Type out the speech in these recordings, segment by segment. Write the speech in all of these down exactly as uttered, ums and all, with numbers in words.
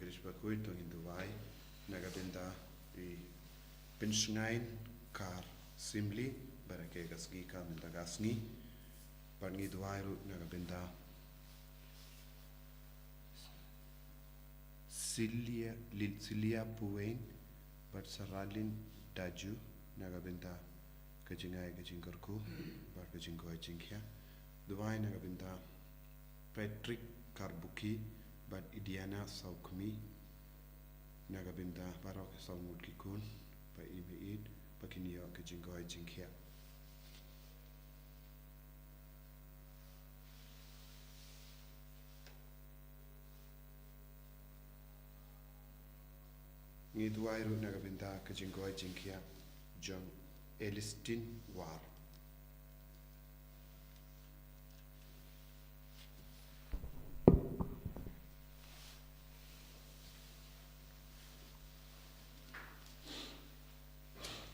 Bakhuid, to ngin duwai na ka bynta i Pynshngaiñ Kar Assembly, bad ka ka sngi ka mynta ka sngi. Bad ngi duwai ruh na ka bynta Silia, Lil-, Silia Puwein, bad Saralin Daju, na ka bynta ka jingai ka jingkyrkhu, bad ka jingkoit jingkhiah. Duwai na ka bynta Patrick Karbuki, bad Idiana Saukhmi, na ka bynta baroh ki saw ngut ki khun, ba i meit, ba kin ïoh ka jingkoit jingkhiah. Ngi duwai ruh na ka bynta ka jingkoit jingkhiah jong Elistine War.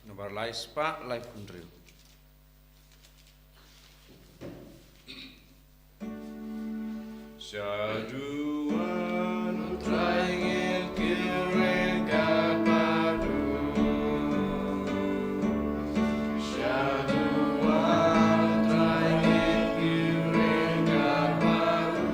Nombar lai spah laiphew hynriew. Shaduh wan u Trai ngin kyrkhu bad u. Shaduh wan u Trai ngin kyrkhu bad u.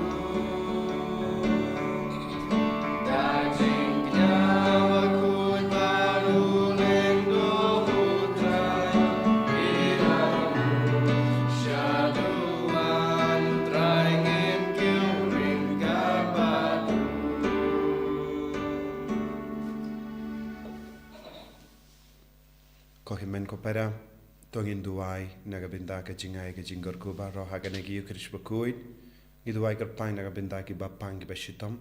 Ko hynmen ko para, to ngin duwai na ka bynta ka jingai ka jingkyrkhu baroh ha kane ka Ïukharist bakhuid. Ngi duwai kyrpang na ka bynta ki bapang ki bashitom.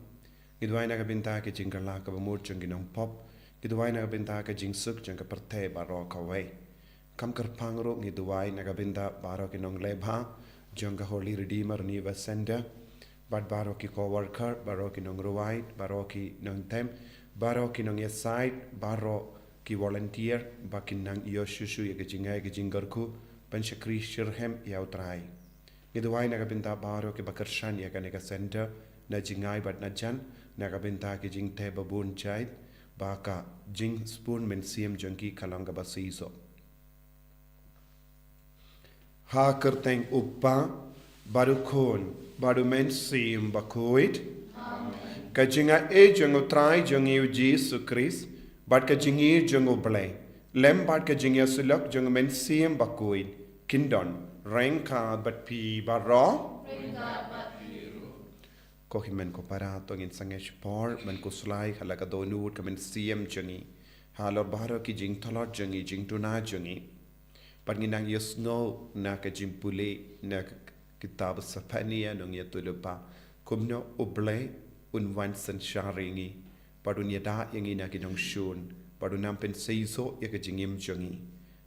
Ngi duwai na ka bynta ka jingkylla kaba mut jong ki nongpop. Ngi duwai na ka bynta ka jingsuk jong ka pyrthei baroh kawei. Kham kyrpang ruh ngi duwai na ka bynta baroh ki nongleh bha jong ka Holy Redeemer Renewal Center, bad baroh ki co-worker, baroh ki nongrwai, baroh ki nongtem, baroh ki nongïasaid, baroh ki volunteer, ba kin nang ïoh shuh shuh ïa ka jingai ka jingkyrkhu ban shakri shitrhem ïa u Trai. Ngi duwai na ka bynta baroh kiba kyrshan ïa kane ka center, na jingai bad na jan, na ka bynta ki jingtei babun jait, ba ka jingsbun mynsiem jong ki ka long kaba shisha. Ha ka kyrteng u Kpa, bad u Khun, bad u Mynsiem Bakhuid. Ka jingaiei jong u Trai jong ngi u Jisu Khrist, bad ka jingïeit jong u Blei, lem bad ka jingïasyllok jong u Mynsiem Bakhuid, kin don ryngkat bad phi baroh. Ko hynmen ko para, to ngin sangeh shipor ban khuslai ha la ka dohnud ka mynsiem jong ngi halor baroh ki jingtlot jong ngi, jingduna jong ngi. Bad ngin nang ïohsngew na ka jingpule na ka kitab Sephania nongïathuhlypa, kumno u Blei un wan synshar ïa ngi, bad un ïada ïa ngi na ki nongshun, bad un nang pynseisoh ïa ka jingim jong ngi.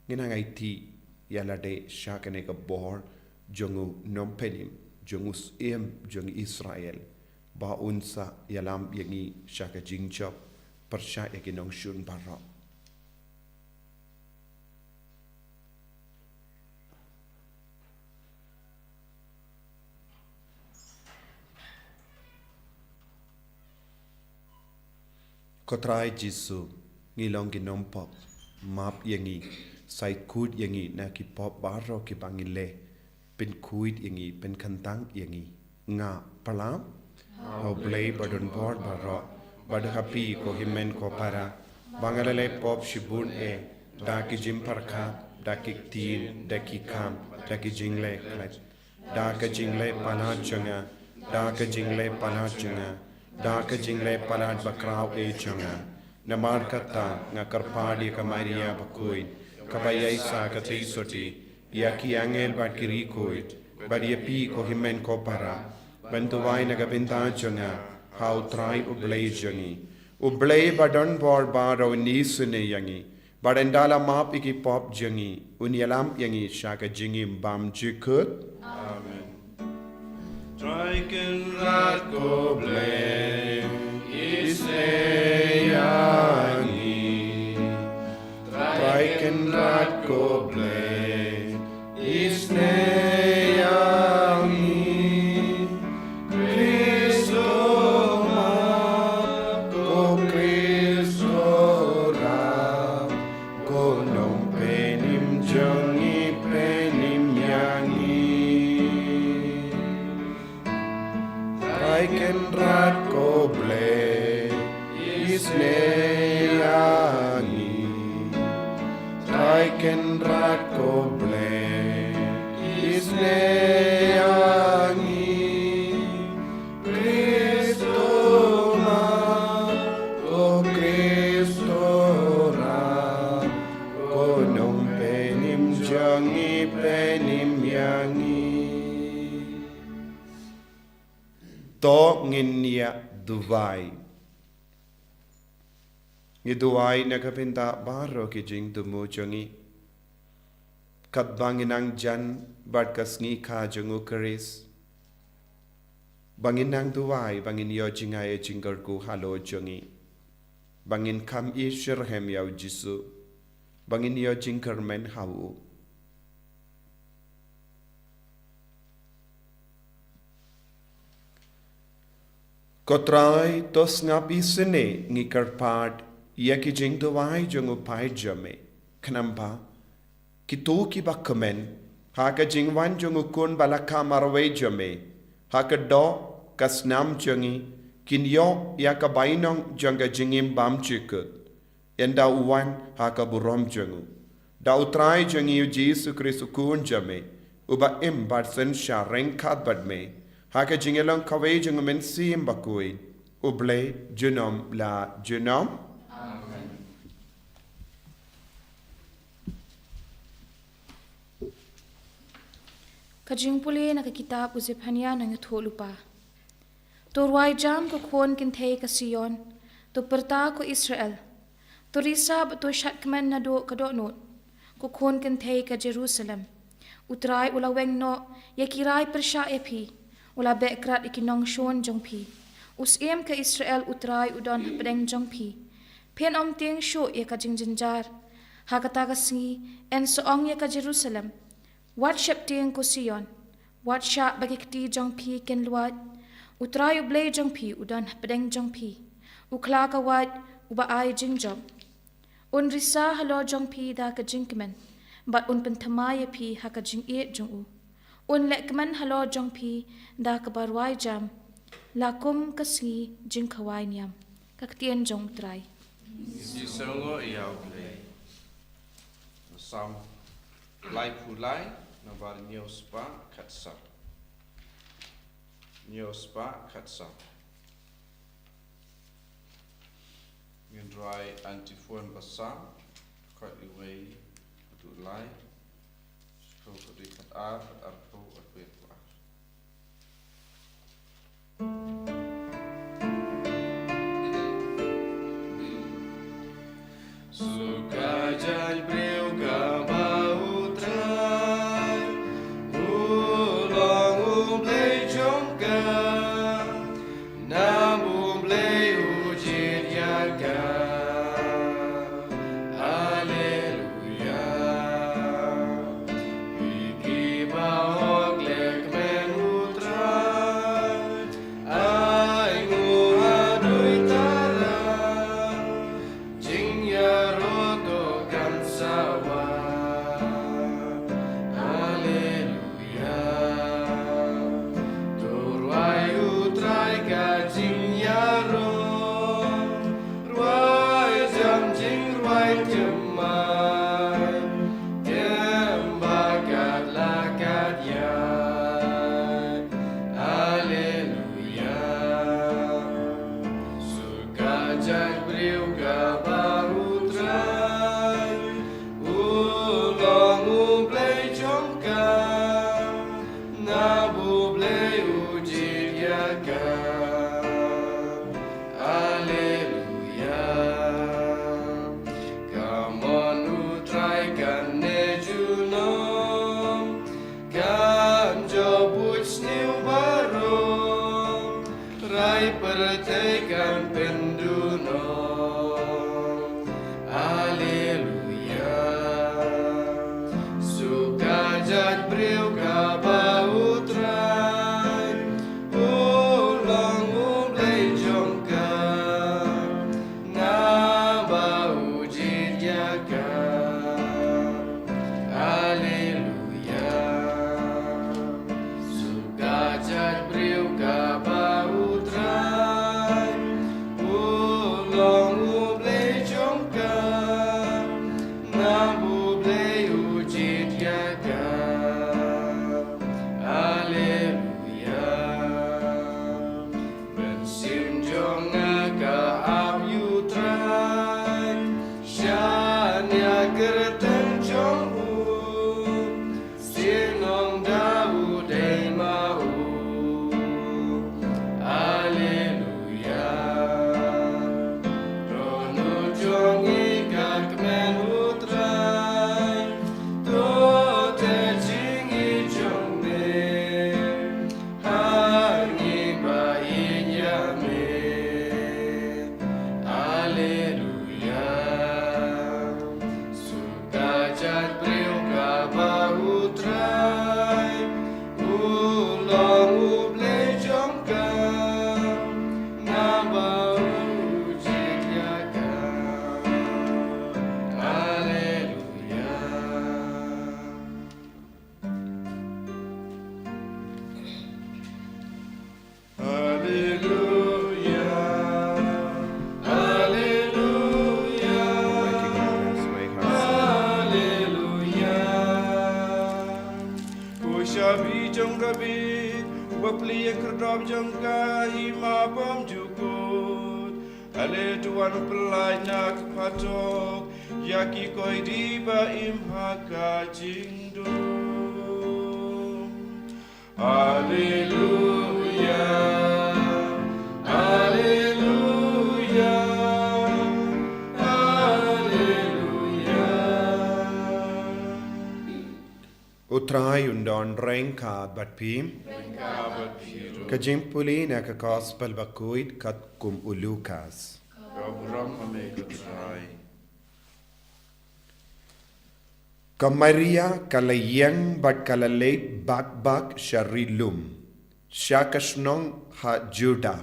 Ngin nang aiti ïalade sha kane ka bor jong u Nongpynim, jong u Syiem jong Israel, ba un sa ïalam ïa ngi sha ka jingjop pyrshah ïa ki nongshun baroh. Ko Trai Jisu, ngi long ki nongpop, map ïa ngi, shait khuid ïa ngi na ki pop baroh kiba ngi leh, pynkhuid ïa ngi, pynkyntang ïa ngi. Nga pyrshah ha u Blei badonbor baroh, bad ha phi ko hynmen ko para, ba nga la leh pop shibun eh, da ki jingpyrkhat, da ki ktien, da ki kam, da ki jingleh khlaiñ, da ka jingleh palat jong nga, da ka jingleh palat jong nga, da ka jingleh palat bakhraw eh jong nga. Namar kata nga kyrpad ïa ka Maria bakhuid, kaba ïaishah katei sotti, ïa ki angel bad ki riewkhuid, bad ïa phi ko hynmen ko para, ban duwai na ka bynta jong nga ha u Trai u Blei jong ngi. U Blei badonbor baroh un isynei ïa ngi, bad ynda la map ïa ki pop jong ngi, un ïalam ïa ngi sha ka jingim bymjukut. Amen. Trai Kynrad ko Blei, isynei ïa ngi. Trai Kynrad ko Blei, isynei ïa ngi. Khrist, map ko Kynrad ko Blei, isynei ïa ngi. Trai Kynrad ko Blei, isynei ïa ngi. Khristomar, ko Khristorad, ko Nongpynim jong ngi, pynim ïa ngi. To ngin ïa duwai. Ngi duwai na ka bynta baroh ki jingthmu jong ngi. Katba ngin nang jan bad ka sngi kha jong u Khrist, ba ngin nang duwai, ba ngin ïoh jngai jingkyrkhu halor jong ngi, ba ngin kham ïeit shitrhem ïa u Jisu, ba ngin ïoh jingkyrmen ha u. Ko Trai, to sngap isynei ngi kyrpad ïa ki jingduwai jong u paid jong me, khnang ba kito kiba kmen ha ka jingwan jong u Khun ba la kha marwei jong me ha ka doh ka snam jong ngi, kin ïoh ïa ka bainong jong ka jingim bymjukut. Ynda u wan ha ka burom jong u, da u Trai jong ngi u Jisu Khrist u Khun jong me, uba im bad synshar ryngkat bad me ha ka jingïalong kawei jong u Mynsiem Bakhuid, U Blei junom la junom. Amen. Ka jingpule na ka kitab u Zephaniah Nongïathuhlypa. To rwai jam ko khun kynthei ka Sion, to pyrta ko Israel. To risa bad to shadkmen naduh ka dohnud, ko khun kynthei ka Jerusalem. U Trai u la weng noh ïa ki rai pyrshah ïa phi, u la beh krad ïa ki nongshun jong phi. U Syiem ka Israel u Trai u don hapdeng jong phi. Phin ym tieng shuh ïa ka jingjynjar. Ha kata ka sngi, yn sa ong ïa ka Jerusalem: Wat sheptieng ko Sion, wat shah ba ki kti jong phi kin luid. U Trai U Blei jong phi u don hapdeng jong phi, u khla ka wait, uba ai jingjop. Un risa halor jong phi da ka jingkmen, bad un pynthymmai ïa phi ha ka jingïeit jong u. Un lehkmen halor jong phi da kaba rwai jam, la kum ka sngi jingkhawai niam. Ka ktien jong U Trai. Ngi sngewnguh ïa U Blei. Salm laiphew lai, nambar hynñiew spah khatsaw. Hynñiew spah khatsaw. Ngin rwai antiphon ba saw, dkhot wei haduh lai, shiphew haduh khatar, khatar phew haduh khatar. Suka jait briew kaba U Trai u long U Blei jong ka, namar U Blei u jied ïa ka. Haleluya. Phi kiba hok, lehkmen U Trai, ai nguh haduh tara, jingïaroh to kan sa wan. Haleluya. To rwai U Trai ka jingïaroh, rwai jam jingrwai thymmai, kem ba kat la kat ïa. Haleluya. Suka jait briew kaba U Trai u long U Blei jong ka, namar U Blei u jied ïa ka. Haleluya. Ka mon U Trai kane junom kan jop buit sniew baroh, rai pyrthei kan pynduh noh. Haleluya. Suka jait briew kaba U Trai u long U Blei jong ka, namar u jied ïa ka. Haleluya. Suka jait briew kaba U Hima bymjukut, ale tuan u pyllait na ka phatok, ïa ki koidi ba im ha ka jingdum. Alleluia, alleluia, alleluia. U Trai un don ryngkat bad phi. Ryngkat bad phi ruh. Ka jingpule na ka Gospel bakhuid katkum u Lukas. Ka burom ha me ko Trai. Ka Maria ka la ïeng bad ka la leit bak bak sha ri lum, sha ka shnong ha Juda,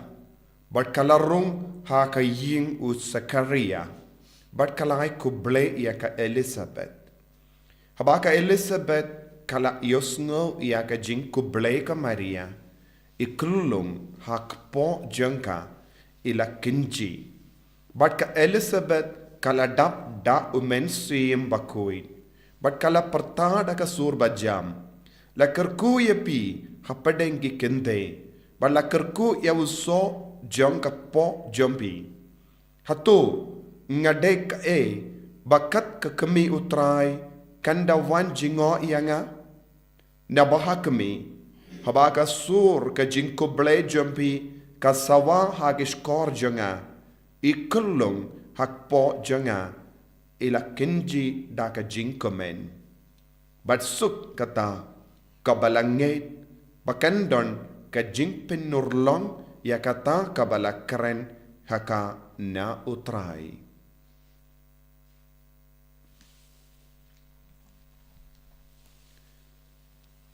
bad ka la rung ha ka ïing u Sakaria, bad ka la ai khublei ïa ka Elisabeth. Haba ka Elisabeth ka la ïohsngew ïa ka jingkhublei ka Maria, i khyllung ha kpoh jong ka i la kynjih. Bad ka Elisabeth ka la dap da u Mynsiem Bakhuid, bad ka la pyrta da ka sur bajam, la kyrkhu ïa phi hapdeng ki kynthei, bad la kyrkhu ïa u soh jong ka kpoh jong phi. Hato nga dei kaei ba kat ka kmie u Trai kan da wan jngoh ïa nga? Naba ha khmih, haba ka sur ka jingkhublei jong phi ka sawa ha ki shkor jong nga, i khyllung ha kpoh jong nga i la kynjih da ka jingkmen. Bad suk kata kaba la ngeit, ba kan don ka jingpynurlong ïa kata kaba la kren ha ka na u Trai.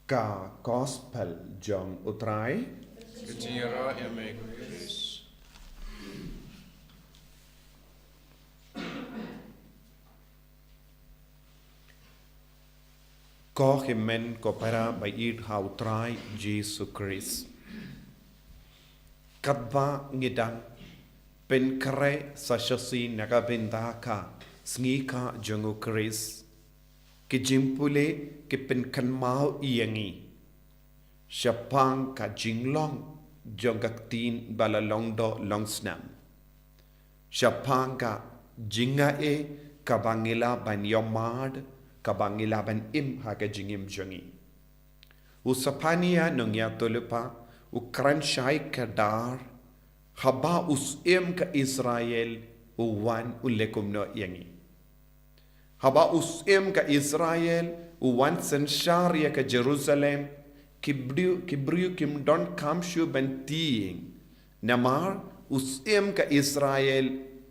Ka Gospel jong u Trai. Ka jingïarap ïa me ko Khrist. Ko hynmen ko para ba ïeit ha u Trai Jisu Khrist. Katba ngi dang pynkhreh sa shisien na ka bynta ka sngi kha jong u Khrist, ki jingpule ki pynkynmaw ïa ngi shaphang ka jinglong jong ka ktien ba la long doh long snam, shaphang ka jingaiei kaba ngi lah ban ïohmad, kaba ngi lah ban im ha ka jingim jong ngi. U Sephania nongïathuhlypa u kren shai kdar, haba u syiem ka Israel u wan u leh kumno ïa ngi. Haba u syiem ka Israel u wan synshar ïa ka Jerusalem, ki briew, ki briew kim donkam shuh ban tieng. Namar u syiem ka Israel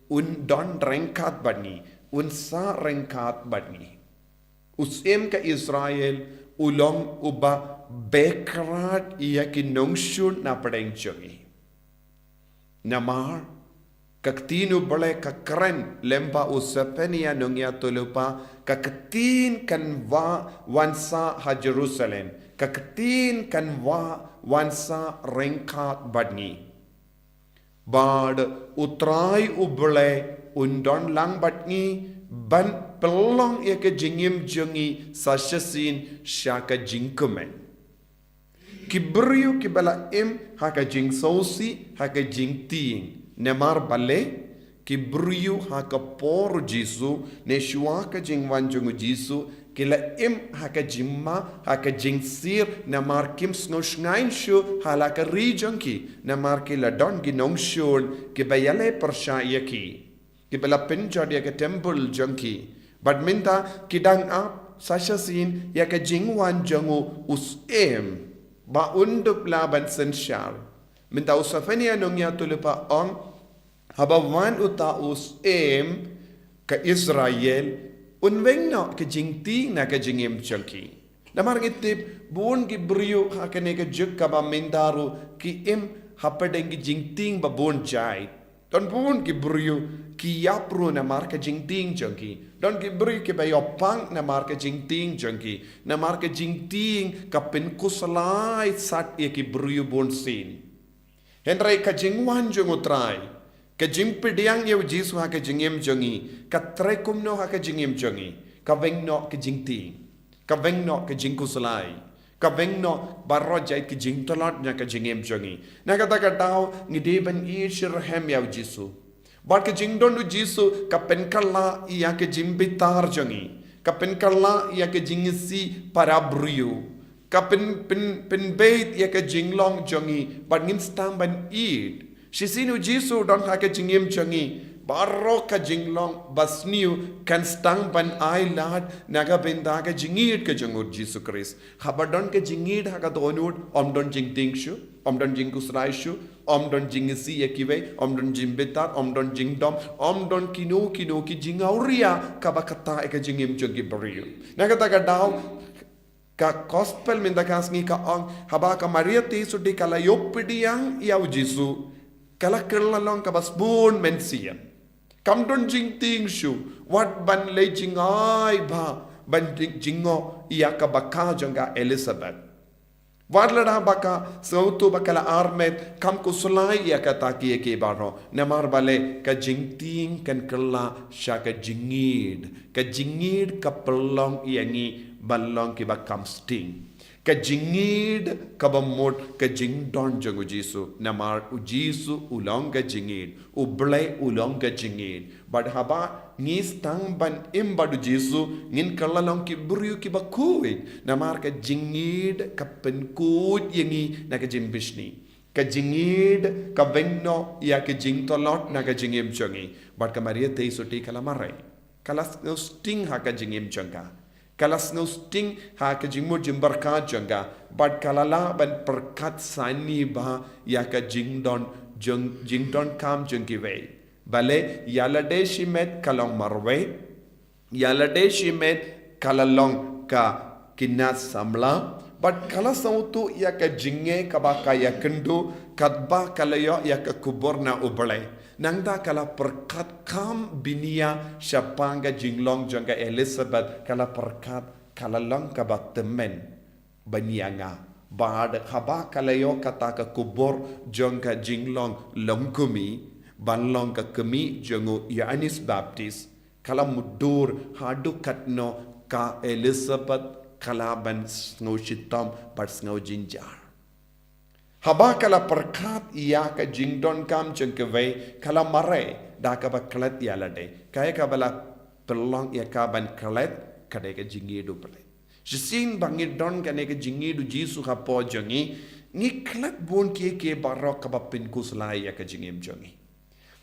un don ryngkat bad ngi, un sah ryngkat bad ngi. U syiem ka Israel u long uba bekhrad ïa ki nongshun na pdeng jong ngi. Namar ka ktien U Blei ka kren lem bad u Sephania nongïathuhlypa, ka ktien kan wa-, wan sah ha Jerusalem, ka ktien kan wa-, wan sah ryngkat bad ngi. Bad u Trai U Blei un don lang bad ngi ban pynlong ïa ka jingim jong ngi sa shisien sha ka jingkmen. Ki briew kiba la im ha ka jingsngewsih, ha ka jingtieng. Namar balei? Ki briew ha ka por u Jisu, ne shuwa ka jingwan jong u Jisu, ki la im ha ka jingma, ha ka jingsir, namar kim sngew shngaiñ shuh ha la ka ri jong ki, namar ki la don ki nongshun kiba ïaleh pyrshah ïa ki, kiba la pynjot ïa ka templ jong ki. Bad mynta ki dang ap sa shisien ïa ka jingwan jong u, u syiem ba un dup lah ban synshar. Mynta u Sephania nongïathuhlypa ong, haba wan uta u syiem ka Israel, un weng noh ka jingtieng na ka jingim jong ki. Namar ngi tip bun ki briew ha kane ka juk kaba mynta ruh ki im hapdeng ki jingtieng ba bun jait. Don bun ki briew ki ïap ruh namar ka jingtieng jong ki. Don ki briew kiba ïoh pang namar ka jingtieng jong ki. Namar ka jingtieng ka pynkhuslai sat ïa ki briew bunsien. Hynrei ka jingwan jong u Trai, ka jingpdiang ïa u Jisu ha ka jingim jong ngi, ka trei kumno ha ka jingim jong ngi? Ka weng noh ka jingtieng, ka weng noh ka jingkhuslai. Ka weng noh baroh jait ki jingtlot na ka jingim jong ngi. Na kata ka daw ngi dei ban ïeit shitrhem ïa u Jisu. Bad ka jingdon u Jisu ka pynkylla ïa ka jingbitar jong ngi. Ka pynkylla ïa ka jingisih para briew. Ka pyn, pyn, pynbeit ïa ka jinglong jong ngi. Bad ngin sdang ban ïeit. Shisien u Jisu don ha ka jingim jong ngi. Baroh ka jinglong basniew kan sdang ban ailad na ka bynta ka jingïeit ka jong u Jisu Khrist. Haba don ka jingïeit ha ka dohnud, ym don jingtieng shuh, ym don jingkhuslai shuh, ym don jingisih ïa kiwei, ym don jingbitar, ym don jingdom, ym don kino kino ki jingawria kaba ktah ïa ka jingim jong ki briew. Na kata ka daw, ka gospel mynta ka sngi ka ong, haba ka Maria Theisotti ka la ïoh pdiang ïa u Jisu, ka la kylla long kaba sbun mynsiem. Kam don jingtieng shuh, wat ban leit jngai bha ban jing, jngoh ïa ka baka jong ka Elizabeth. Wat lada ba ka sngewthuh ba ka la armet, kam khuslai ïa kata kiei kiei baroh. Namar balei? Ka jingtieng kan kylla sha ka jingïeit. Ka jingïeit ka pynlong ïa ngi ban long kiba kham sting. Ka jingïeit kaba mut ka jingdon jong u Jisu. Namar u Jisu u long ka jingïeit. U Blei u long ka jingïeit. Bad haba ngi sdang ban im bad u Jisu, ngin kylla long ki briew kiba khuid. Namar ka jingïeit ka pynkhuid ïa ngi na ka jingbishni. Ka jingïeit ka weng noh ïa ka jingtlot na ka jingim jong ngi. Bad ka Maria Theisotti ka la mareh. Ka la sngewsting ha ka jingim jong ka. Ka la sngewsting ha ka jingmut jingpyrkhat jong ka. Bad ka la lah ban pyrkhat sani bha ïa ka jingdon jong, jingdonkam jong kiwei. Balei? Ïa lade shimet ka long marwei. Ïa lade shimet ka la long ka khynnah samla. Bad ka la sngewthuh ïa ka jingeh kaba ka ïakynduh, katba ka la ïoh ïa ka khubor na u Blei. Nangta ka la pyrkhat kham bniah shaphang ka jinglong jong ka Elizabeth, ka la pyrkhat ka la long kaba tymmen ban ïa nga. Bad haba ka la ïoh kata ka khubor jong ka jinglong longkmie, ban long ka kmie jong u Ïoannis Baptist, ka la mutdur haduh katno ka Elizabeth ka lah ban sngewshitom bad sngewjynjar. Haba ka la pyrkhat ïa ka jingdonkam jong kiwei, ka la mareh da kaba klet ïa lade. Kaei kaba la pynlong ïa ka ban klet, ka dei ka jingïeit u Blei. Shisien ba ngi don kane ka jingïeit u Jisu hapoh jong ngi, ngi klet bun kiei kiei baroh kaba pynkhuslai ïa ka jingim jong ngi.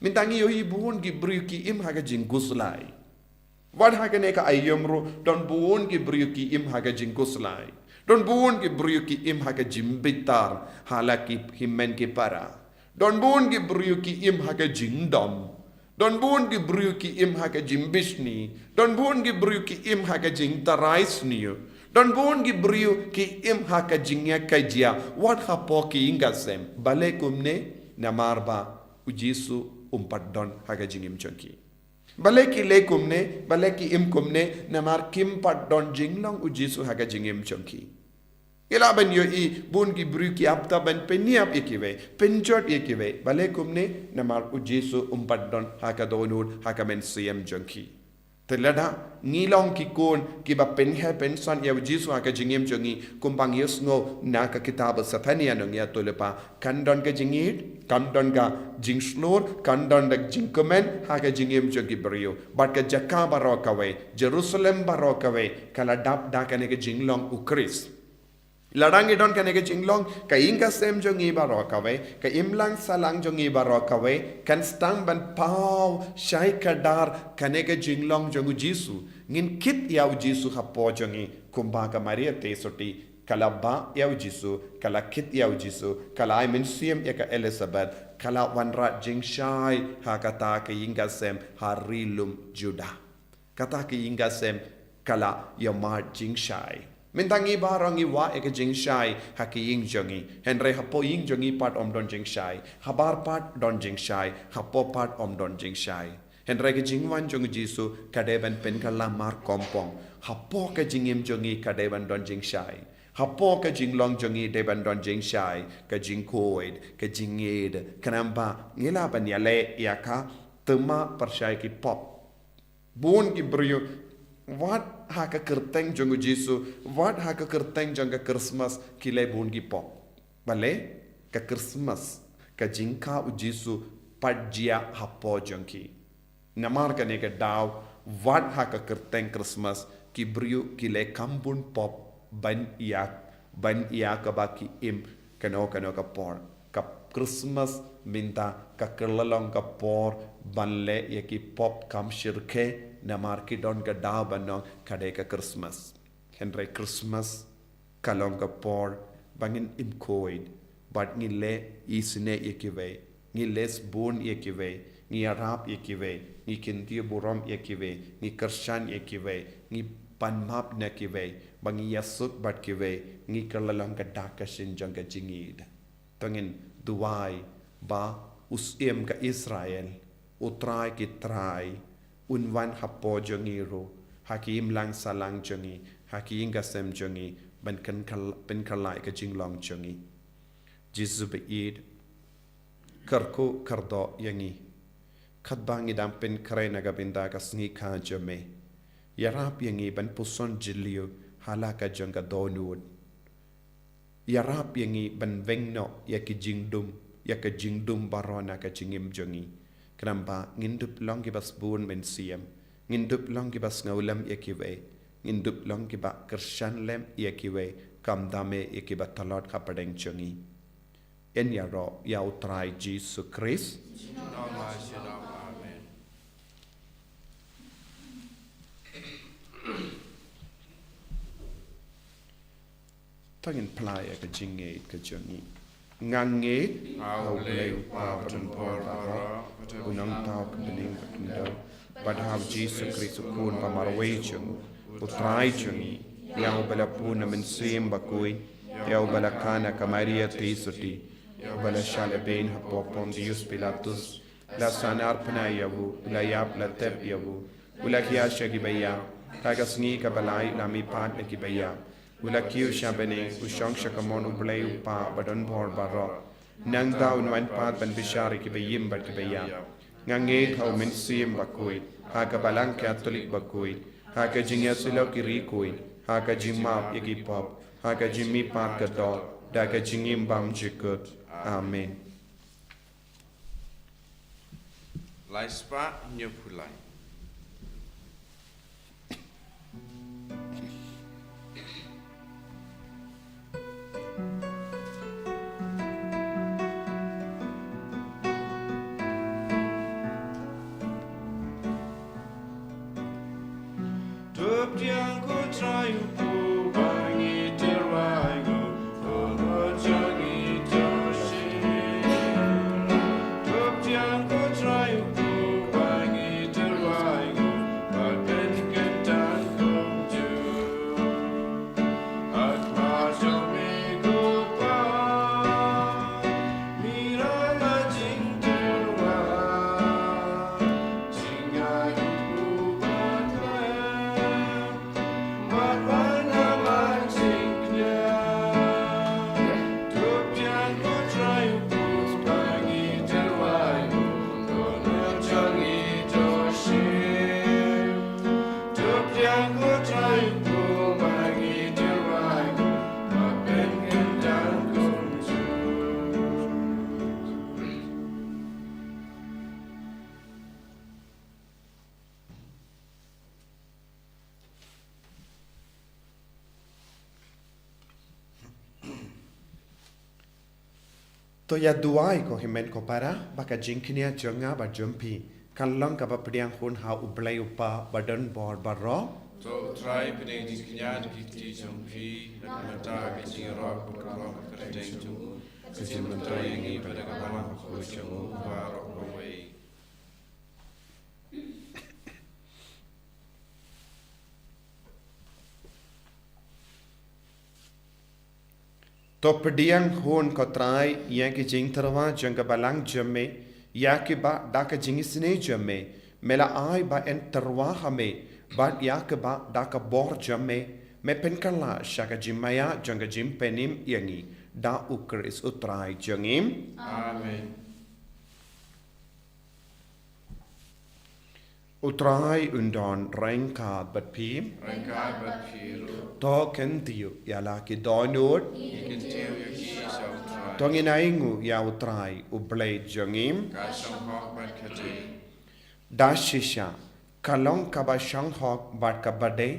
Mynta ngi ïohi bun ki briew ki im ha ka jingkhuslai. Wat ha kane ka aïom ruh, don bun ki briew ki im ha ka jingkhuslai. Don bun ki briew ki im ha ka jingbitar, ha la ki hynmen ki para. Don bun ki briew ki im ha ka jingdom. Don bun ki briew ki im ha ka jingbishni. Don bun ki briew ki im ha ka jingtharai sniew. Don bun ki briew ki im ha ka jingïakajia. Wat hapoh ki ïing ka sem. Balei kumne? Namar ba u Jisu um pat don ha ka jingim jong ki. Balei ki leh kumne, balei ki im kumne, namar kim pat don jinglong u Jisu ha ka jingim jong ki. Ngi lah ban ïohi bun ki briew ki ap ta ban pynïap ïa kiwei, pynjot ïa kiwei. Balei kumne? Namar u Jisu um pat don ha ka dohnud, ha ka mynsiem jong ki. Te lada ngi long ki khun kiba pynheh pynsan ïa u Jisu ha ka jingim jong ngi, kumba ngi ïohsngew na ka kitab u Sephania nongïathuhlypa, kan don ka jingïeit, kan don ka jingshlur, kan don ka jingkmen ha ka jingim jong ki briew. Bad ka jaka baroh kawei, Jerusalem baroh kawei, ka la dap da kane ka jinglong u Khrist. Lada ngi don kane ka jinglong, ka ïing ka sem jong ngi baroh kawei, ka imlang sahlang jong ngi baroh kawei, kan sdang ban paw shai kdar kane ka jinglong jong u Jisu. Ngin kit ïa u Jisu hapoh jong ngi, kumba ka Maria Theisotti ka la bah ïa u Jisu, ka la kit ïa u Jisu, ka la ai mynsiem ïa ka Elizabeth, ka la wanrah jingshai ha kata ka ïing ka sem ha ri lum Judah. Kata ka ïing ka sem ka la ïa mad jingshai. Mynta ngi baroh ngi wah ïa ka jingshai ha ka ïing jong ngi. Hynrei hapoh ïing jong ngi pat ym don jingshai. Habar pat don jingshai. Hapoh pat ym don jingshai. Hynrei ka jingwan jong u Jisu ka dei ban pynkylla markongpong. Hapoh ka jingim jong ngi ka dei ban don jingshai. Hapoh ka jinglong jong ngi dei ban don jingshai, ka jingkhuid, ka jingïeit, khnang ba ngi lah ban ïaleh ïa ka, tymmen pyrshah ki pop. Bun ki briew, wat ha ka kyrteng jong u Jisu, wat ha ka kyrteng jong ka Christmas ki leh bun ki pop. Balei? Ka Christmas, ka jingkha u Jisu, pat jia hapoh jong ki. Namar kane ka daw, wat ha ka kyrteng Christmas, ki briew ki leh kam bun pop, ban ïa, ban ïa kaba ki im, kano kano ka por. Ka Christmas mynta ka kylla long ka por ban leh ïa ki pop kam shyrkhei, namar ki don ka daw ban ong ka dei ka Christmas. Hynrei Christmas ka long ka por ba ngin im khuid, bad ngi leh isynei ïa kiwei, ngi leh sbun ïa kiwei, ngi ïarap ïa kiwei, ngi kyntiew burom ïa kiwei, ngi kyrshan ïa kiwei, ngi pan map na kiwei, ba ngi ïasuk bad kiwei, ngi kylla long ka dak ka shin jong ka jingïeid. To ngin duwai ba u Syiem ka Israel, u Trai ki trai, un wan hapoh jong ngi ruh, ha ki imlang sahlang jong ngi, ha ki ïing ki sem jong ngi, ban kynkylla-, pynkhyllai ka jinglong jong ngi. Jisu ba ïeit, kyrkhu kyrdoh ïa ngi. Katba ngi dang pynkhreh na ka bynta ka sngi kha jong me, ïarap ïa ngi ban puson jylliew ha la ka jong ka dohnud. Ïarap ïa ngi ban weng noh ïa ki jingdum, ïa ka jingdum baroh na ka jingim jong ngi. Khnang ba ngin dup long kiba sbun mynsiem, ngin dup long kiba sngewlem ïa kiwei, ngin dup long kiba kyrshan lem ïa kiwei, kumta me ïa kiba tlot hapdeng jong ngi. Yn ïaroh ïa u Trai Jisu Khrist. Amen. To ngin phla ïa ka jingngeit ka jong ngi. Nga ngeit ha U Blei U Kpa badonbor baroh, U Nongthaw ka bneng bad khyndew, bad ha U Jisu Khrist U Khun ba marwei jong u, U Trai jong ngi, ïa uba la bun na Mynsiem Bakhuid, ïa uba la kha na ka Maria Theisotti, ïa uba la shah lehbeiñ hapoh Pontius Pilatus, la sahnarphna ïa u, u la ïap, la tep ïa u, u la hiar sha kiba ïap, ha ka sngi kaba lai u la mihpat na kiba ïap, u la kiew sha bneng, u shong sha kamon U Blei U Kpa badonbor baroh. Nangta un wan pat ban bishar ïa kiba im bad kiba ïap. Nga ngeit ha U Mynsiem Bakhuid, ha ka Balang Katholik bakhuid, ha ka jingïasyllok ki riewkhuid, ha ka jingmap ïa ki pop, ha ka jingmihpat ka doh, da ka jingim bymjukut. Amen. Lai spah hynñiewphew lai. To ïa duwai ko hynmen ko para, ba ka jingkñia jong nga bad jong phi kan long kaba pdiang hun ha U Blei U Kpa badonbor baroh. To U Trai pdiang jingkñia da ki kti jong phi, na ka bynta ka jingïarap bad ka burom ka kyrteng jong u, ka jingmyntoi ïa ngi bad ka bynta ka jong u baroh kawei. To pdiang hun ko Trai ïa ki jingtyrwa jong ka balang jong me, ïa kiba da ka jingisynei jong me me la ai ba yn tyrwa ha me, bad ïa kiba da ka bor jong me me pynkylla sha ka jingmaïa jong ka jingpynim ïa ngi, da U Khrist U Trai jong ngi. Amen. U Trai un don ryngkat bad phi. Ryngkat bad phi ruh. To kyntiew ïa la ki dohnud. Ngi kyntiew ïa ki sha U Trai. To ngin ainguh ïa U Trai U Blei jong ngi. Ka shong hok bad ka dei. Da shisha, ka long kaba shong hok bad kaba dei,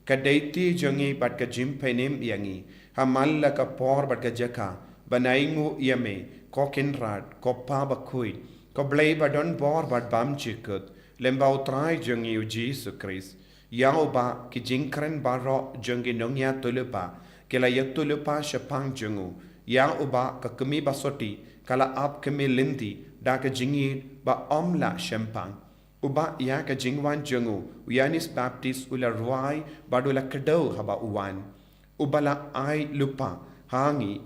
ka dei ti jong ngi bad ka jingpynim ïa ngi, ha man la ka por bad ka jaka, ban ainguh ïa me, ko Kynrad, ko Pa bakhuid, ko Blei ba don bor bad bymjukut, lyngba U Trai jong ngi U Jisu Khrist. Ïa uba ki jingkren baroh jong ki nongïathuhlypa ki la ïathuhlypa shaphang jong u. Ïa uba ka kmie ba soti ka la ap kmie lynti da ka jingïeit ba ym lah shemphang. Uba ïa ka jingwan jong u, u Ïoannis Baptist u la rwai bad u la kdew haba u wan. Uba la ai lypa ha ngi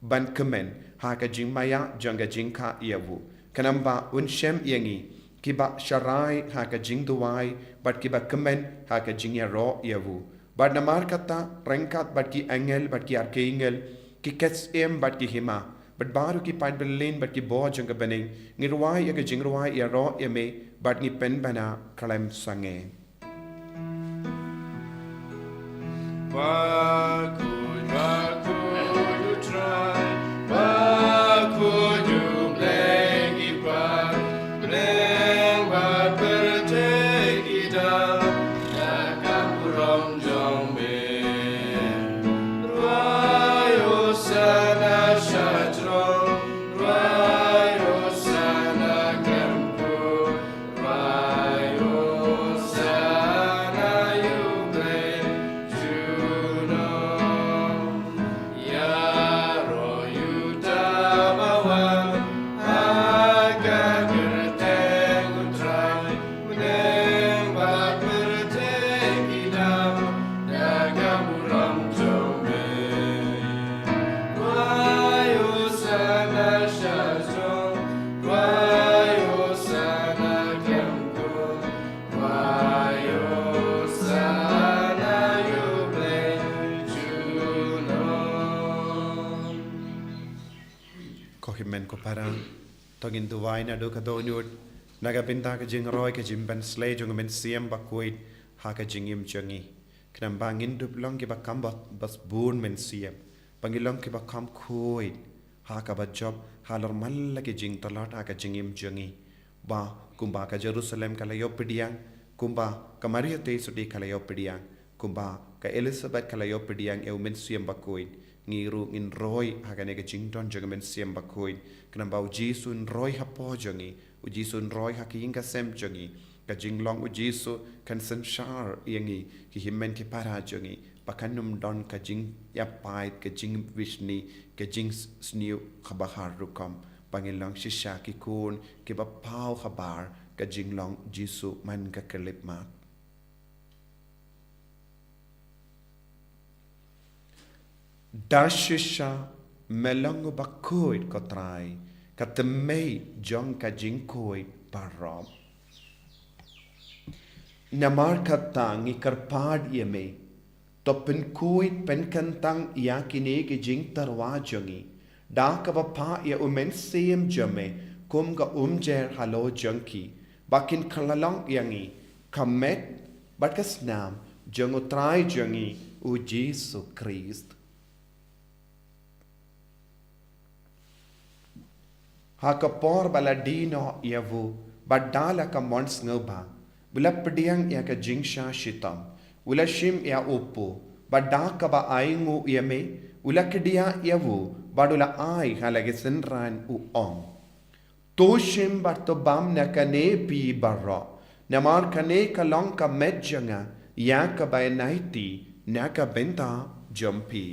ban kmen ha ka jingmaïa jong ka jingkha ïa u. Khnang ba un shem ïa ngi kiba sharai ha ka jingduwai bad kiba kmen ha ka jingïaroh ïa u. Bad namar kata, ryngkat bad ki angel bad ki archangel, ki ktien bad ki hima, bad baroh ki paidbah lin bad ki bor jong ka bneng, ngi rwai ïa ka jingrwai ïaroh ïa me, bad ngi pynbna khlem sangeh. Bakhuid, bakhuid U Trai, bakhuid U Blei ki para bneng bad pyrthei ki dap da ka burom jong me. Rwai Hosana sha jrong, rwai Hosana khlem kut. Rwai Hosana ïa U Blei junom. Ïaroh ïa uta ba wan ha ka kyrteng U Trai, bneng bad pyrthei ki dap da ka burom jong me. Rwai Hosana sha jrong, rwai Hosana khlem kut, rwai Hosana ïa U Blei junom. Ko hynmen ko para, to ngin duwai naduh ka dohnud, na ka bynta ka jingroi ka jingpynsleh jong U Mynsiem Bakhuid ha ka jingim jong ngi. Khnang ba ngin dup long kiba kham ba, ba bun mynsiem, ba ngin long kiba kham khuid ha kaba jop halor man la ki jingtlot ha ka jingim jong ngi. Ba kumba ka Jerusalem ka la ïoh pdiang, kumba ka Maria Theisotti ka la ïoh pdiang, kumba ka Elizabeth ka la ïoh pdiang ïa U Mynsiem Bakhuid, ngi ruh ngin roi ha kane ka jingdon jong U Mynsiem Bakhuid. Khnang ba U Jisu un roi hapoh jong ngi, U Jisu un roi ha ka ïing ka sem jong ngi. Ka jinglong U Jisu kan synshar ïa ngi, ki hynmen ki para jong ngi, ba kan ym don ka jingïapait, ka jingwishni, ka jingsniew kaba har rukom, ba ngin long shisha ki khun kiba paw habar ka jinglong Jisu man ka khyllipmat. Da shisha me long uba khuid ko Trai, ka tymmen jong ka jingkhuid baroh. Namar kata ngi kyrpad ïa me, to pynkhuid pynkyntang ïa kine ki jingtyrwa jong ngi da kaba phah ïa U Mynsiem jong me kum ka umjer halor jong ki, ba kin kylla long ïa ngi ka met bad ka snam jong U Trai jong ngi U Jisu Khrist. Ha ka por ba la die noh ïa u, bad da la ka mon sngewbha, u la pdiang ïa ka jingshah shitom, u la shim ïa u kpu, bad da kaba ainguh ïa me, u la kdiah ïa u, bad u la ai ha la ki synran u ong: To shim bad to bam na kane phi baroh, namar kane ka long ka met jong nga ïa kaba ïaid na ka bynta jong phi.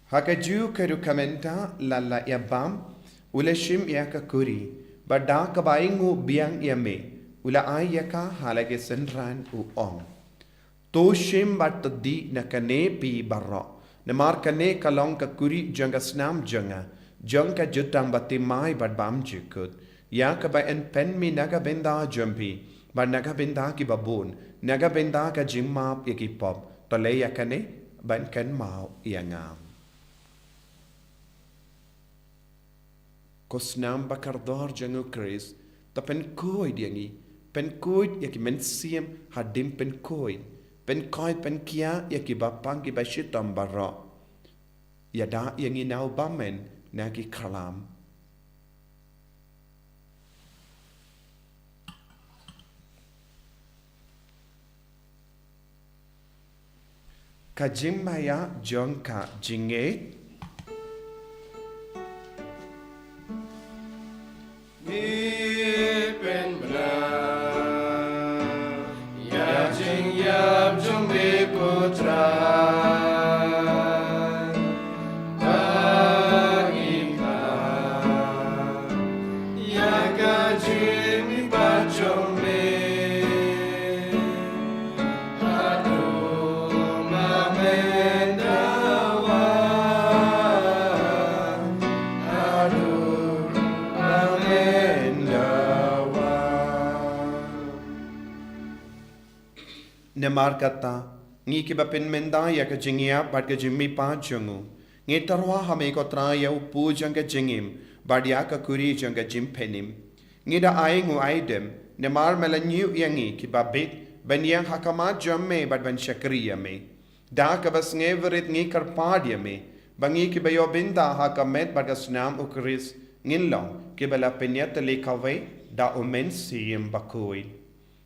Ha kajuh ka rukom mynta la la ïa bam, u la shim ïa ka kuri, bad da kaba ainguh biang ïa me, u la ai ïa ka ha la ki synran u ong: To shim bad to dih na kane phi baroh, namar kane ka long ka kuri jong ka snam jong nga, jong ka jutang bathymmai bad bymjukut. Ïa kaba yn pynmih na ka bynta jong phi bad na ka bynta kiba bun, na ka bynta ka jingmap ïa ki pop, to leh ïa kane ban kynmaw ïa nga. Ko snam ba kordor jong u Khrist, to pynkhuid ïa ngi, pynkhuid ïa ki mynsiem hadien pynkhuid, pynkhuid pynkhia ïa kiba pang kiba shitom baroh. Ïada ïa ngi na u bymman na ki khlam. Ka jingmaïa jong ka jingngeit. Ngi pynbna ïa jingïap jong me ko Trai. Ba ngi pynbna ïa ka jingmihpat jong me. Haduh ba men da wan. Haduh ba men da wan. Namar kata, ngi kiba pynmynta ïa ka jingïap bad ka jingmihpat jong u, ngi tyrwa ha me ko Trai ïa u pu jong ka jingim bad ïa ka kuri jong ka jingpynim. Ngi da ai nguaidem, namar me la ñiew ïa ngi kiba bit ban ïeng ha khmat jong me bad ban shakri ïa me. Da kaba sngewrit ngi kyrpad ïa me ba ngi kiba ïoh bynta ha ka met bad ka snam u Khrist ngin long kiba la pynïatylli kawei da u Mynsiem Bakhuid.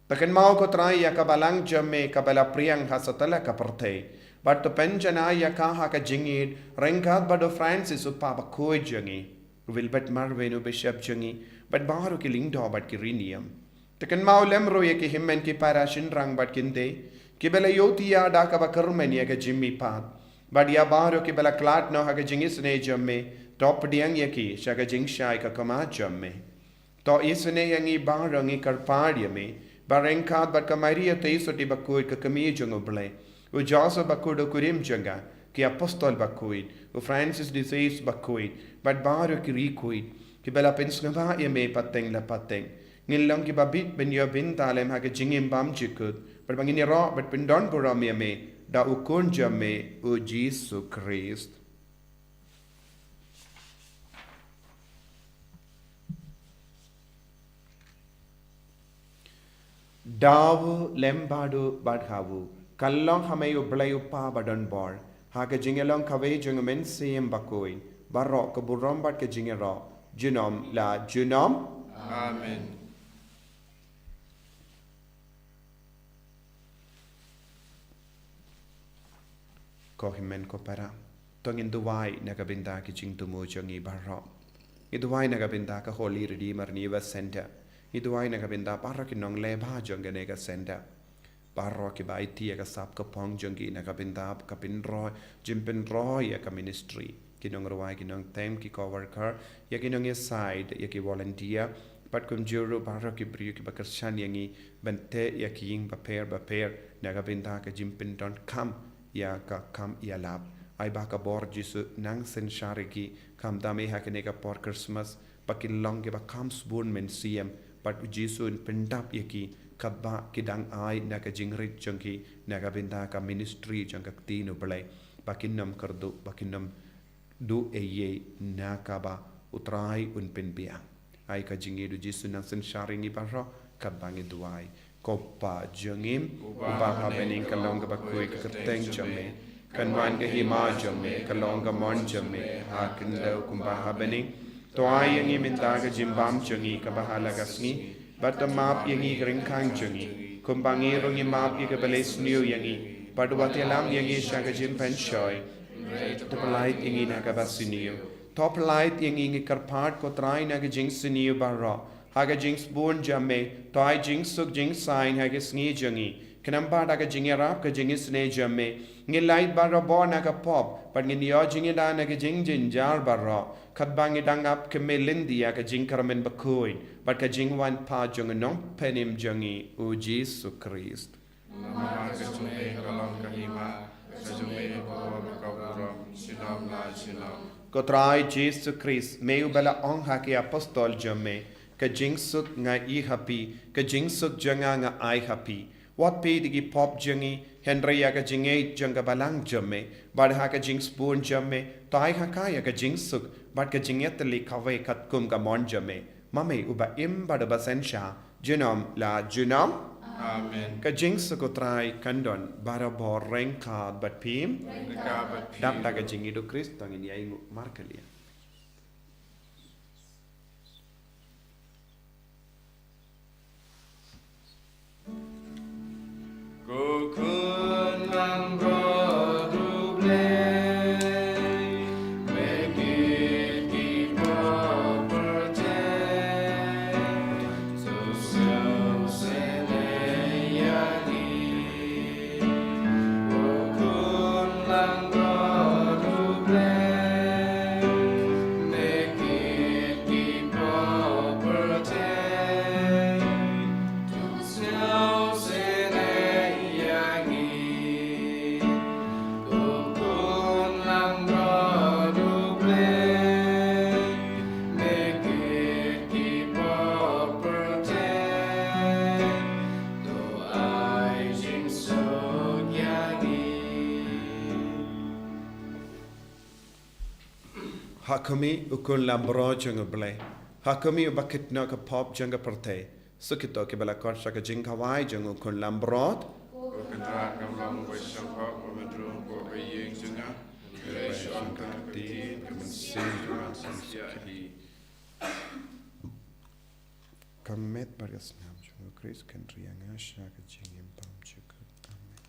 To kynmaw ko Trai ïa ka balang jong me kaba la phriang ha satlak ka pyrthei, bad to pynjanai ïa ka ha ka jingïeit ryngkat bad u Francis u Papa bakhuid jong ngi, u Wilbert Marwin u Bishop jong ngi, bad baroh ki lyngdoh bad ki riewniam. To kynmaw lem ruh ïa ki hynmen ki para shynrang bad kynthei kiba la ïohthiah da kaba kyrmen ïa ka jingmihpat, bad ïa baroh kiba la khlad noh ha ka jingisynei jong me, to pdiang ïa ki sha ka jingshai ka khmat jong me. To isynei ïa ngi baroh, ngi kyrpad ïa me ba ryngkat bad ka Maria Theisotti bakhuid ka kmie jong u Blei, u Joseph bakhuid u kurim jong ka, ki apostol bakhuid, u Francis de Sales bakhuid, bad baroh ki riewkhuid kiba la pynsngewbha ïa me pateng la pateng, ngin long kiba bit ban ïoh bynta lem ha ka jingim bymjukut, bad ba ngin ïaroh bad pyndonburom ïa me da u Khun jong me u Jisu Khrist. Da u lem bad u bad ha u, ka long ha me u Blei u Kpa badonbor, ha ka jingïalong kawei jong u Mynsiem Bakhuid, baroh ka burom bad ka jingïaroh junom la junom. Amen. Ko hynmen ko para, to ngin duwai na ka bynta ki jingthmu jong ngi baroh. Ngi duwai na ka bynta ka Holy Redeemer Neighbour Centre. Ngi duwai na ka bynta baroh ki nongleh bha jong kane ka centre. Baroh kiba aiti ïa ka sap ka phong jong ki na ka bynta ka pynroi, jingpynroi ïa ka ministry. Ki nongrwai, ki nongtem, ki co-worker, ïa ki nongïasaid, ïa ki volunteer, bad kumjuh ruh baroh ki briew kiba kyrshan ïa ngi ban teh ïa ki ïing bapher bapher na ka bynta ka jingpyndonkam ïa ka kam ïalap. Ai ba ka bor Jisu nang synshar ïa ki, khamtam eh ha kane ka por Christmas, ba kin long kiba kham sbun mynsiem, bad u Jisu un pyndap ïa ki katba ki dang ai na ka jingrit jong ki na ka bynta ka ministry jong ka ktien u Blei, ba kin ym kyrduh, ba kin ym duh ei ei na kaba u Trai un pynbiang. Ai ka jingïeit u Jisu nang synshar ïa ngi baroh katba ngi duwai. Ko Kpa jong ngi uba ha bneng, ka long kaba khuid ka kyrteng jong me, kan wan ka hima jong me, ka long ka mon jong me ha khyndew kumba ha bneng. To ai ïa ngi mynta ka jingbam jong ngi kaba ha la ka sngi, bad to map ïa ngi ka ryngkang jong ngi, kumba ngi ruh ngi map ïa kiba leh sniew ïa ngi, bad wat ïalam ïa ngi sha ka jingpynshoi, to pyllait ïa ngi na kaba sniew. To pyllait ïa ngi, ngi kyrpad ko Trai, na ka jingsniew baroh, ha ka jingsbun jong me, to ai jingsuk jingsaiñ ha ka sngi jong ngi. Khnang ba da ka jingïarap ka jingisynei jong me, ngin lait barabor na ka pop, bad ngin ïoh jingïada na ka jingjynjar baroh, katba ngi dang ap kmie lynti ïa ka jingkyrmen bakhuid bad ka jingwan pat jong u Nongpynim jong ngi u Jisu Khrist. Namar ka jong me ka long ka hima, ka jong me ka bor bad ka burom, junom la junom. Ko Trai Jisu Khrist, me uba la ong ha ki apostol jong me, Ka jingsuk nga ïohi ha phi, ka jingsuk jong nga nga ai ha phi. Wat peit ïa ki pop jong ngi, hynrei ïa ka jingïeit jong ka balang jong me, bad ha ka jingsbun jong me, to ai ha ka ïa ka jingsuk, bad ka jingïatylli kawei katkum ka mon jong me. Ma me uba im bad uba synshar, junom la junom. Amen. Ka jingsuk U Trai kan don barabor ryngkat bad phi. Ryngkat bad phi. Dap da ka jingïeit U Khrist to ngin ïai nguh markylliang. Ko khun langbrot U Blei, me kit ki pop pyrthei, to sngewsih ïa ngi. Ko khun langbrot U Blei, me kit ki pop pyrthei, to sngewsih ïa ngi. Ko khun langbrot U Blei, me kit ki pop pyrthei, to ai jingsuk ïa ngi. Ha khmih, U Khun langbrot jong U Blei. Ha khmih, uba kit noh ka pop jong ka pyrthei. Suk ïa kito kiba la khot sha ka jingkhawai jong U Khun langbrot. Ko Kynrad, kam long ba sngewbha ba me rung hapoh ka ïing jong nga, hynrei shu ong ka ktien, ka mynsiem jong nga kan sngewsih hi. Ka met bad ka snam jong U Khrist kan ri ïa nga sha ka jingim bymjukut. Amen.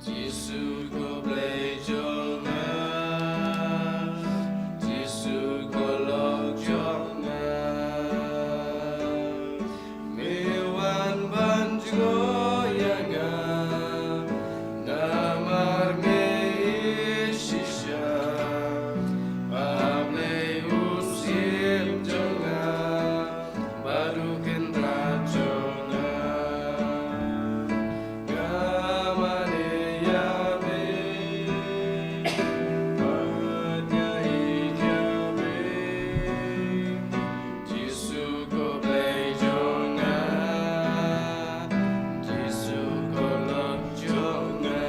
Jisu ko Blei jong nga, Jisu ko lok jong nga. Me wan ban jngoh ïa nga, namar me ïeit shisha. A Blei u Syiem jong nga, bad U Kynrad jong nga. Nga mane ïa me, bad nga ïeit ïa me. Jisu ko Blei jong nga, Jisu ko lok jong nga.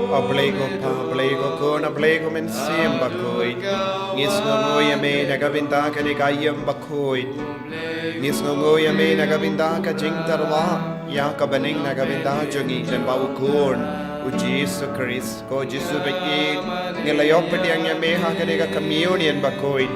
A Blei ko Pa, A Blei ko Khun, A Blei ko Mynsiem Bakhuid. Ngi sngewnguh ïa me na ka bynta kane ka ïing bakhuid. Ngi sngewnguh ïa me na ka bynta ka jingtyrwa ïa ka bneng na ka bynta jong ngi, khlem ba u Khun Jisu Khrist, ko Jisu ba ïeit, ngi la ïoh pdiang ïa me ha kane ka communion bakhuid.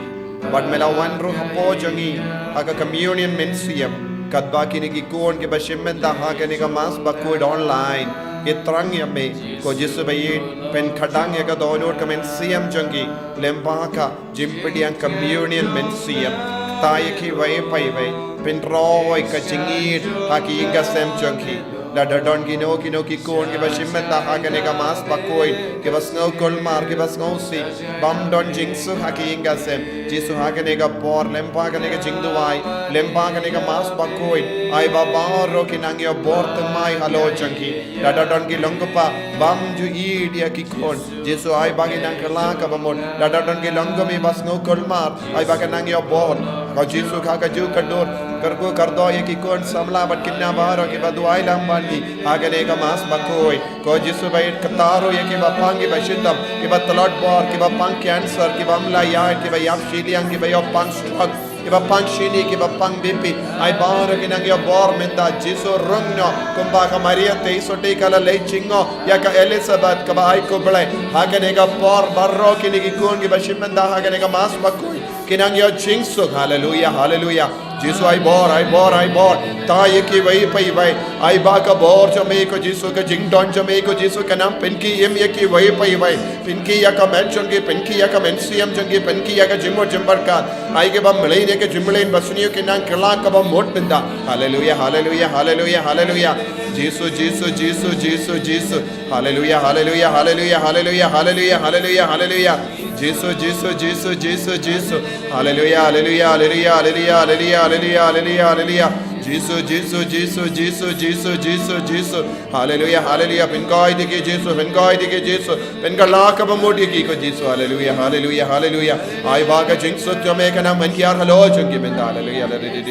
Bad me la wan ruh hapoh jong ngi ha ka communion mynsiem. Katba kine ki khun kiba shim bynta ha kane ka mass bakhuid online ki thrang ïa me, ko Jisu ba ïeit, pynkhadang ïa ka dohnud ka mynsiem jong ki. Lem bad ka jingpdiang communion mynsiem. Kta ïa kiwei pa iwei, pynroi ka jingïeit ha ki ïing ki sem jong ki. Lada don kino kino ki khun kiba shim bynta ha kane ka mass bakhuid, kiba sngew kulmar, kiba sngewsih, bym don jingsuk ha ki ïing ki sem, Jisu, ha kane ka por, lem bad kane ka jingduwai, lem bad kane ka mass bakhuid, ai ba baroh ki nang ïoh bor thymmai halor jong ki. Lada don ki long kpa bym ju ïeit ïa ki khun, Jisu, ai ba ki nang kylla kaba mut. Lada don ki long kmie ba sngew kulmar, ai ba ki nang ïoh bor. Ko Jisu, ha kajuh ka dur, kyrkhu kyrdoh ïa ki khun samla bad khynnah baroh kiba duwai lang bad ngi ha kane ka mass bakhuid. Ko Jisu ba ïeit, kata ruh ïa kiba pang, kiba shitom, kiba tlot bor, kiba pang cancer, kiba ym la ïaid, kiba ïap shiliang, kiba ïoh pang stroke, kiba pang shini, kiba pang B P. Ai baroh ki nang ïoh bor mynta, Jisu, rung noh kumba ka Maria theisotti ka la leit jngoh ïa ka Elizabeth kaba ai khublei. Ha kane ka por baroh kine ki khun kiba shim bynta ha kane ka mass bakhuid ki nang ïoh jingsuk. Haleluia, haleluia. Jisu, ai bor, ai bor, ai bor. Kta ïa kiwei pa iwei, ai ba ka bor jong me, ko Jisu, ka jingdon jong me, ko Jisu, kan nang pynkhie im ïa kiwei pa iwei. Pynkhie ïa ka met jong ki, pynkhie ïa ka mynsiem jong ki, pynkhie ïa ka jingmut jingpyrkhat. Ai kiba mlien ïa ka jingmlien, ba sniew, ki nang kylla kaba mut mynta. Haleluia, haleluia, haleluia, haleluia. Jisu, Jisu, Jisu, Jisu, Jisu. Haleluia, haleluia, haleluia, haleluia, haleluia, haleluia, haleluia. Jisu, Jisu, Jisu, Jisu, Jisu. Haleluia, haleluia, haleluia, haleluia, haleluia, haleluia, haleluia, haleluia. Jisu, Jisu, Jisu, Jisu, Jisu, Jisu, Jisu. Haleluia, haleluia. Pynkhie ïa ki Jisu, pynkhie ïa ki Jisu. Pynkylla kaba mut ïa ki, ko Jisu. Haleluia, haleluia, haleluia. Ai ba ka jingsuk jong me kan nang manghiar halor jong ki mynta. Haleluia, haleluia.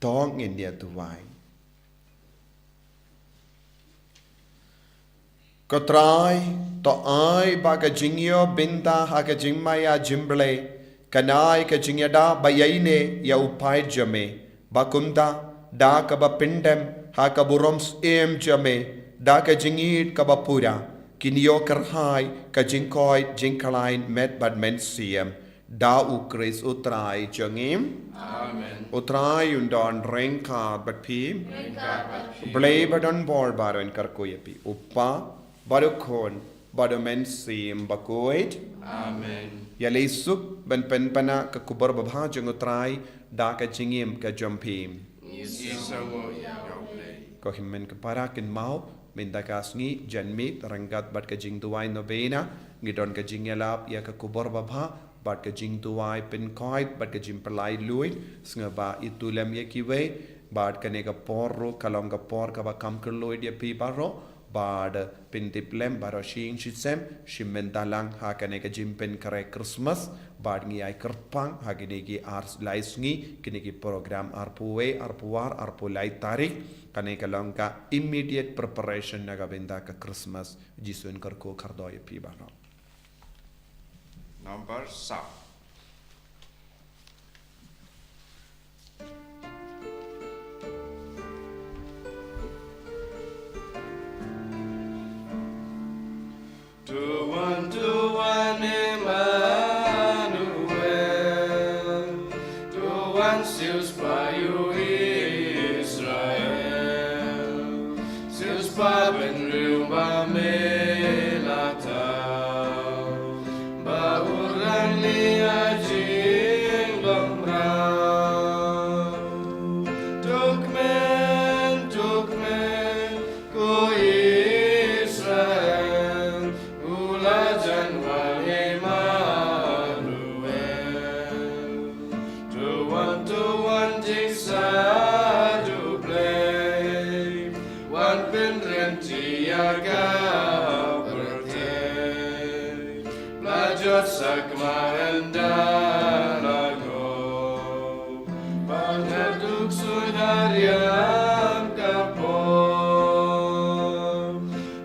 To ngin ïa duwai. Ko Trai, to ai ba ka jingïoh bynta ha ka jingmaïa jong U Blei kan ai ka jingïada ba ïaineh ïa u paid jong me, ba kumta, da kaba pyndem ha ka burom syiem jong me, da ka jingïeit kaba pura, kin ïoh kyrhai ka jingkoit jingkhlaiñ met bad mynsiem. Da U Khrist U Trai jong ngi. Amen. U Trai un don ryngkat bad phi. Ryngkat bad phi. U Blei ba don bor baroh un kyrkhu ïa phi. U Kpa, bad U Khun, bad U Mynsiem Bakhuid. Amen. Ïaleh suk ban pynpaw ka khubor babha jong U Trai da ka jingim ka jong phi. Ngi sngewnguh ïa U Blei. Ko hynmen ko para, kynmaw, mynta ka sngi janmiet, ryngkat bad ka jingduwai novena, ngi don ka jingïalap ïa ka khubor babha, bad ka jingduwai pynkoit, bad ka jingpynlait luid, sngewbha ithuh lem ïa kiwei, bad kane ka por ruh ka long ka por kaba kham kylluid ïa phi baroh, bad pyntip lem baroh shi ïing shi sem, shim bynta lang ha kane ka jingpynkhreh Christmas, bad ngi ai kyrpang ha kine ki ar lai sngi, kine ki program arphew wei, arphew ar, arphew lai tarik, kane ka long ka immediate preparation na ka bynta ka Christmas. Jisu un kyrkhu kyrdoh ïa phi baroh. Number saw. Tuhan, Tuhan Immanuel, Tuhan siewspah ïa u Israel, siewspah bynriew ba me la thaw, ba u rangli ha jinglong mraw. To kmen, to kmen, ko Israel, u la jan wan Immanuel. To wan, to wan, Jingsad U Blei, wan pynryntih ïa ka pyrthei. La jot sakma ynda la go, ba nga duk suda riam ka por.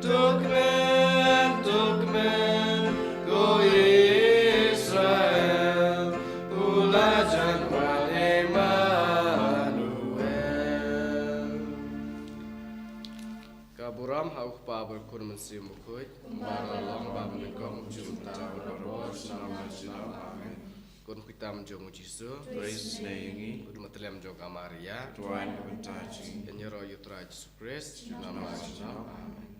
To kmen, to kmen, ko Israel, u la jan wan Immanuel. Bad Khun Mynsiem Bakhuid. Kumba la long bad mynnyngkong, mynta bad baroh, junom la junom. Amen. Ko nongkit tam jong u Jisu. Praise ne ïa ngi. Ko dei ma tylli jong ka Maria. Duwai na ka bynta jong ngi. Ïaroh ïa u Trai Jisu Khrist. Junom la junom. Amen.